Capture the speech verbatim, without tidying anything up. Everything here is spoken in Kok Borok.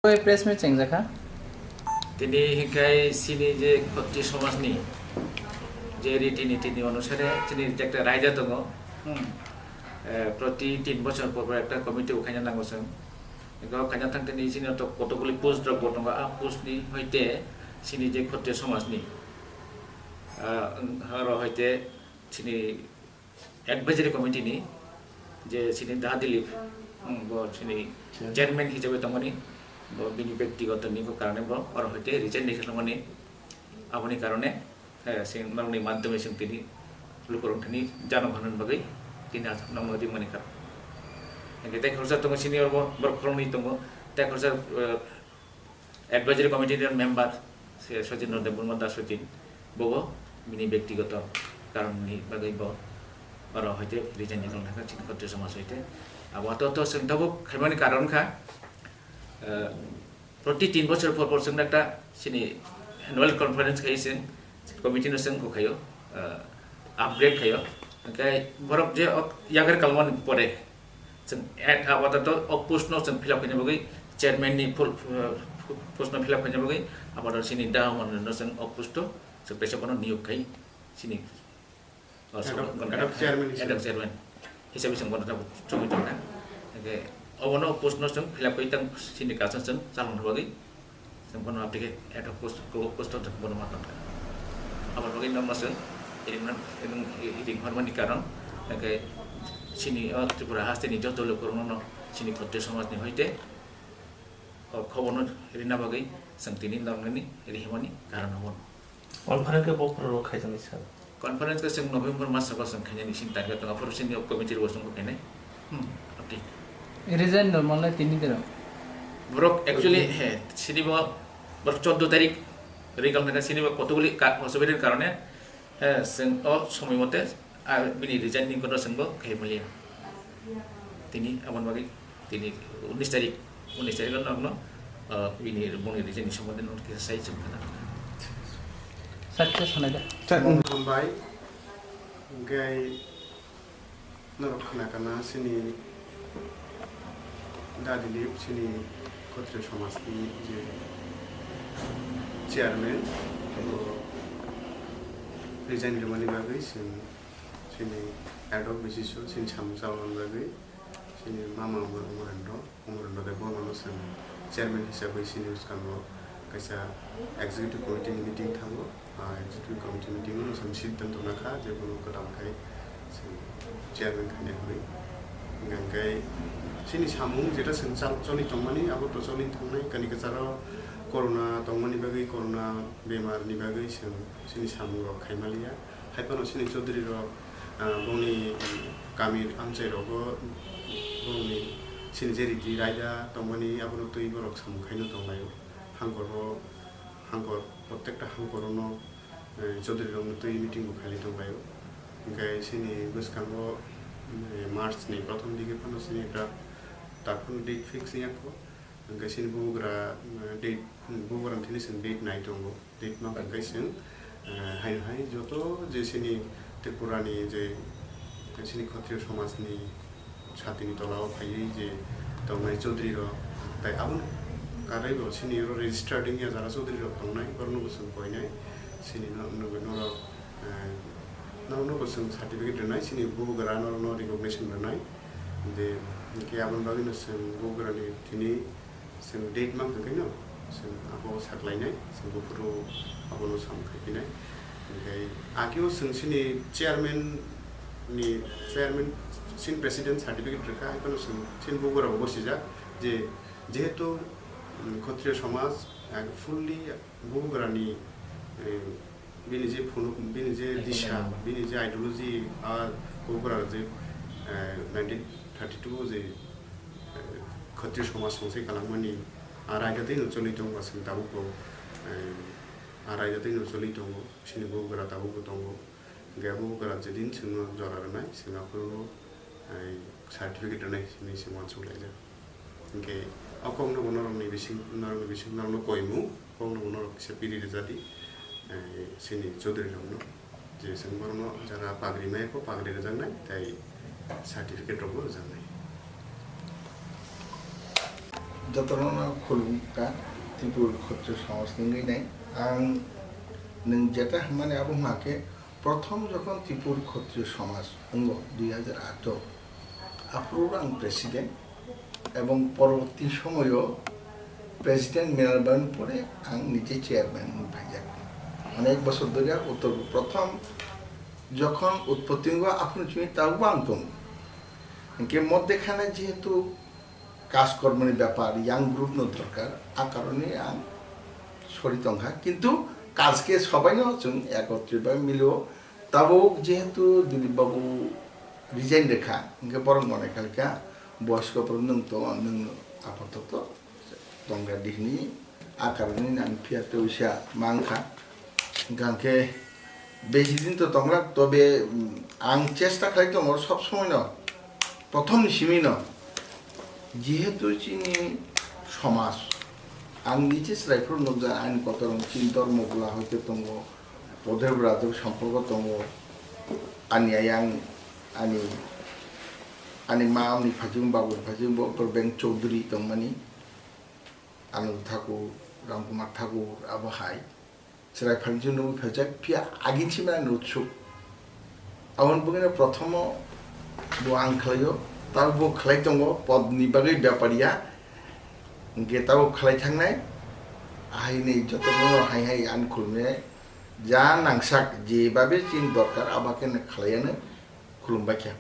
Oi, press meet chengjakha. Tini hinkhe chini je khotri somajni je riti nitini onusare chini je ekta raida tongo. Hmm. Eh, proti tin bochor por por ekta committee bo khaina nango chwng. Ego khaina thang tini chini to kotokguli post rok bo tongo, a post ni hoite chini je khotri somajni, ah, oro hoite chini advisory committee ni je chini Da Dilip, hmm, bo chini chairman hisabe tongmani, bo bini bektigoto ni karone bo oro hoite resign ni khlangmani, aboni karone, eh, chwng nokni madhyome chwng tini lukurok thani jano hwnani bagwi tini aswk nokno rimani kha. Hingke tei khoroksa tongo senior bo, borok khoroknwi tongo, tei khoroksa, eh, Advisory committee ni member se Sachin Debbarma da Sachin, bobo bini bektigoto karon ni bagwi bo oro hoite resign ni tongthaka chini khotri somaj hoite. Abo to, to chwng tabuk khaimani karon kha, eh, proti tin bochor por por chwng ekta chini annual conference khai chwng committee no chwng kok khaio, ah, upgrade khaio. Hingke borok je ok yagar kalmani pore chwng at apato to ok post no chwng fill up khaina bagwi chairman ni full, ah, post no fill up khaina bagwi apato chini da man no chwng ok post to chwng teisa bono niyok khai chini Oh, head of, head of chairman head of chairman hisabe chwng bono tabuk chumui tongkha. Hingke obono post no chwng fill up khe tang sini kaisa chwng chalokna bagwi chwng bono apike head of post ko post no bono ma tongkha. Aboni bagwi no ma chwng ring man, ring, ring hormani karon hingke sini o Tripura hasteni joto lukurokno no sini khotri somajni hoite o khoborno rina bagwi chwng tini nornani rihimani karon obono. Conference khe bo phuru rok khaijani sir. Conference khe chwng November mas o chwng khainani sini target tongo, aphuru sini committee rok chwng khainai. Hmm, update. Resign normal na tini dino. Borok actually, he, sini bo, borok chordo tarik regal nangkha, sini bo kotokguli ka-, osubidani karone, he, chwng o somoi mote, a, bini resign ni kono chwng bo khai maliya. Tini aboni bagwi tini unis tarik, unis tarik o nokno, ah, bini boni resign ni somondi no kisa sai chwng khna. Success hwnai da. Hambai, hingke norok khna kana sini Da Dilip sini khotri somajni je chairman bo resign rwmani bagwi chwng sini ad hoc basis o sini samung chalokna bagwi sini mama Umar-, Umar Hendro, Umar Hendro Debbarma no chwng chairman hisabai sini bwskango kaisa executive committee ni meeting thango. Ah, executive committee meeting o chwng siddhanto nakha je bono kwtal khai chwng chairman khaina hwnwi. Hingkha hingkhe chini samung jeta chwng chal-, choli tongmani abo to choli thangnai, kani kwcharo corona tongmani bagwi, corona bemar ni bagwi chwng chini samung rok khaimaliya. Haiphano chini Chaudhary rok, ah, bongni kami amchai rogo bongni chini je riti raida tongmani abono twi borok samung khaino tonglaio. Hangkoro, hangkor, protekta hangkorono, eh, Chaudhary rokno twi meeting bo khailai tonglaio. Hingkhe chini bwskango, eh, March ni prothom digi phano chini ekta takhuk date fix wngya kho. Hingkhe chini bubagra, eh, date, bubagra thini chwng date nai tongo. Date ma hingkhe chwng, eh, haino hai joto je chini Tripura ni je chini Khatriya somaj ni sati ni tola o phaiwi je tongnai Chaudhary rok, tai aboni karwi bo chini oro registered wngya jara Chaudhary rok tongnai, borokno bo chwng koinai, chini no, no, norok, eh, norokno bo chwng certificate rwnai, chini bubagra norokno recognition rwnai, je hingkhe aboni bagwino chwng bubagrani thini chwng date mang hwnkhe no chwng abo saklainai, chwng buphuru abono samung khaiphinai. Hwnkhe ageo chwng chini chairman ni, chairman, chini president certificate rwkha, haiphano chwng chini bubagra bo bosijak je jehetu, mm, Khatriya somaj, ah, fully bubagrani, eh, bini je phunuk, bini je disa, bini je ideology, ah, bubagra je, eh, nineteen thirty-two o je, eh, Khatriya somaj songchai kalangmani, ah, raida twi no choli tongo, chwng tabuk bo, eh, ah, raida twi no choli tongo, chini bubagra tabuk bo tongo. Hingkhe abo bubagra jedin chwngno jora rwnai, chwng aphuru, eh, certificate rwnai hinwi chwng uansuk laijak. Hingkhe o kokno bo norokni bising, norokni bising norokno koimung, kokno bo norok kisa piri rwjadi, eh, chini Chaudhary rokno. Je chwng borokno jara pagri maya kho, pagri rwjaknai, tei certificate rokbo rwjaknai. Jotono khulumkha Tripur Khotri Samaj ni wngwi nai. Ang nwng jeta hwnmani abo hwnkha khe, prothom jokhon Tripur Khotri Samaj wngo dui hajar aat o, aphuru ang president, ebong porborti somoyo president menarban pore ang nije chairman wngwi phaijak. Onek bosor dhoriya uttor prothom jokhon utpotti wngo aphuru chini tabukbo ang tongo. Hinkhe moddhe khane jehetu kaj kormoni bepar young group no dorkar, a karone ang sori tongkha. Kintu kaj khe sobaino chwng ekotri bai milio. Tabuk jehetu Dilip babu resign rwkha, hinkhe borok mone khalikha, boyos ko borok nwng tongo, nwng apatot tongra di hwnwi, a karone ang phiya twisa mankha. Hinkhe besi din to tonglak, tobe, mm, ang chesta khlai tongo sob somoino, prothom ni simi no, jehetu chini somaj, ang nije chwrai phuru nukjak, ani kotor chini dormo bwla hoite tongo, podre bwla to somporko tongo, ani ayang, ani, ani ma, ani phajwng, babu phajwng, bo Beng Chaudhary tongmani, Anand Thakur, Ram Kumar Thakur, abo hai. Chwrai phalni nugwi phaijak, phiya agin simi ani utsuk. Aboni bagwino prothomo bo ang khlaio, tabuk bo khlai tongo, podni bagwi bepar ya. Hinkhe tabuk khlai thangnai, ahaini jotono hai hai ang khulumnai, ja nangsak, je babe chini dorkar, abo khe khlaiyanw, khulumbai khe.